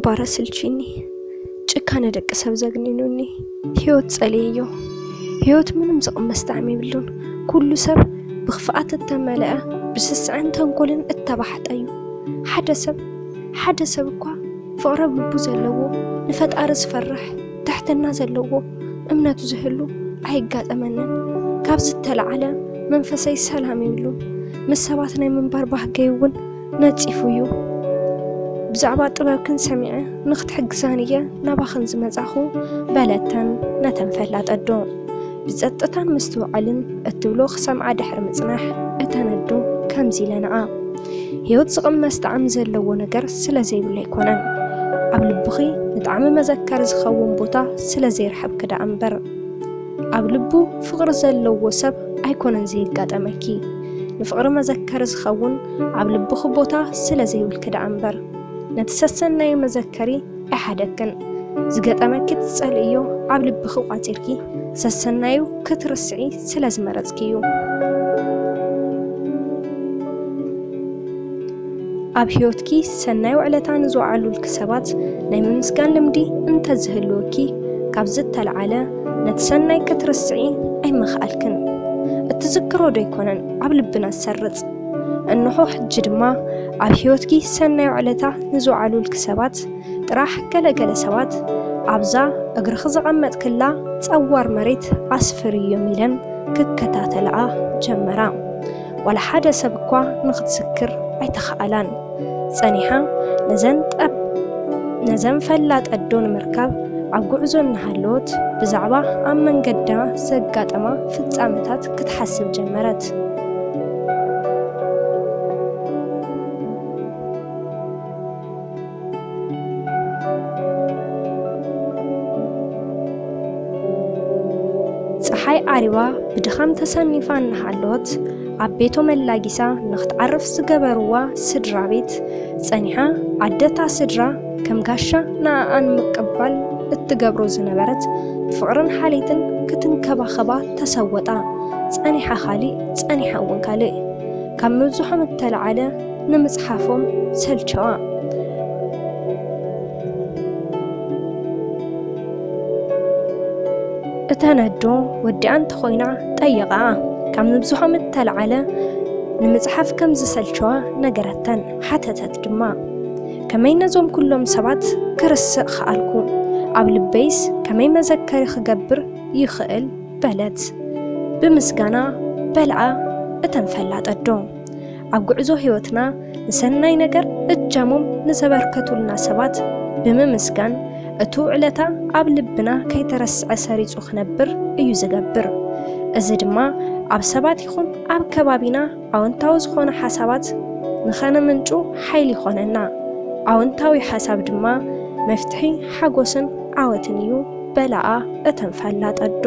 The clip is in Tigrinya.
ባረ ስልችኒ። ጭካነ ደቂ ሰብ ዘግኒኑኒ። ህይወት ጸልየዮ። ህይወት ምንም ዝቕመስ ጣዕሚ የብሉን። ኩሉ ሰብ ብኽፍኣት እተመልአ፣ ብስስዐን ተንኮልን እተባሕጠ እዩ። ሓደ ሰብ፣ ሓደ ሰብ እኳ ፍቕሪ ኣብ ልቡ ዘለዎ፣ ንፈጣሪ ዝፈርሕ፣ ትሕትና ዘለዎ፣ እምነቱ ዝህሉ ኣይጋጠመንን። ካብ ዝተለዓለ መንፈሰይ ሰላም የብሉን። ምስ ሰባት ናይ ምንባር ባህገይ እውን ነጺፉ እዩ። ብዛዕባ ጥበብክን ሰሚዐ ንኽትሕግዛን እየ ናባኽን ዝመጻኹ፣ በለተን ነተን ፈላጥ ኣዶ። ብጸጥታን ምስትውዓልን እትብሎ ክሰምዓ ድሕሪ ምጽናሕ፣ እተን ኣዶ ከምዚ ኢለንኣ፣ ህይወት ዝቕመስ ጣዕሚ ዘለዎ ነገር ስለ ዘይብሉ ኣይኮነን። ኣብ ልብኺ ንጣዕሚ መዘከሪ ዝኸውን ቦታ ስለ ዘይረኸብኪ ደኣ እምበር። ኣብ ልቡ ፍቕሪ ዘለዎ ሰብ ኣይኮነን ዘይጋጠመኪ። ንፍቕሪ መዘከሪ ዝኸውን ኣብ ልብኺ ቦታ ስለ ዘይብልኪ ደኣ እምበር። ነቲ ሰሰናዩ መዘከሪ ኣይሓደግክን። ዝገጠመኪ ትጸልእዮ ኣብ ልብኺ ቋጺርኪ፣ ሰሰናዩ ክትርስዒ ስለ ዝመረጽኪ እዩ። ኣብ ህይወትኪ ሰናይ ውዕለታ ንዝወዓሉልኪ ሰባት ናይ ምምስጋን ልምዲ እንተዝህልወኪ፣ ካብ ዝተለዓለ ነቲ ሰናይ ክትርስዒ ኣይምኽኣልክን። እትዝክሮ ዶ ኣይኮነን ኣብ ልብና ዝሰርጽ? እንሆ ሕጂ ድማ ኣብ ህይወትኪ ሰናይ ውዕለታ ንዝወዓሉልኪ ሰባት ጥራሕ፣ ገለገለ ሰባት ኣብዛ እግርኺ ዘቐመጥክላ ጸዋር መሬት ኣስፍርዮም ኢለን ክከታተልኣ ጀመራ። ዋላ ሓደ ሰብ እኳ ንኽትዝክር ኣይተኻእላን። ጸኒሓ ነዘን ጠብ-፣ ነዘን ፈላጥ ኣዶ ንምርካብ ኣብ ጉዕዞ እናሃለወት፣ ብዛዕባ ኣብ መንገዳ ዘጋጠማ ፍጻመታት ክትሓስብ ጀመረት። ጸሓይ ዓሪባ ብድኻም ተሰኒፋ እናሃለወት፣ ኣብ ቤቶም ኣላጊሳ ንኽትዓርፍ ዝገበርዋ ስድራ ቤት ጸኒሓ፣ ኣደታ ስድራ ከም ጋሻ ንኣኣን ምቅባል እትገብሮ ዝነበረት፣ ብፍቕርን ሓልዮትን ክትንከባኸባ ተሰወጣ። ጸኒሓ ካልእ፣ ጸኒሓ እውን ካልእ። ካብ ምብዝሖም እተለዓለ ንምጽሓፎም ሰልቸዋ። እተን ኣዶ ወዲኣ እንተኾይና ጠይቓ፣ ካብ ምብዝሖም እተለዓለ ንምጽሓፍ ከም ዝሰልቸዋ ነገረተን። ሓተተት ድማ፣ ከመይ ነዞም ኩሎም ሰባት ክርስእ ኸኣልኩ? ኣብ ልበይስ ከመይ መዘከሪ ክገብር ይኽእል? በለት። ብምስጋና በልዓ እተን ፈላጥ ኣዶ። ኣብ ጉዕዞ ህይወትና ንሰናይ ነገር እጃሞም ንዘበርከቱልና ሰባት ብምምስጋን፣ እቲ ውዕለታ ኣብ ልብና ከይተረስዐ ሰሪጹ ክነብር እዩ ዝገብር። እዚ ድማ ኣብ ሰባት ይኹን ኣብ ከባቢና ኣወንታዊ ዝኾነ ሓሳባት ንኸነምንጩ ሓይሊ ይኾነና። ኣወንታዊ ሓሳብ ድማ መፍትሒ ሓጎስን ዓወትን እዩ፣ በላኣ እተን ፈላጥ ኣዶ።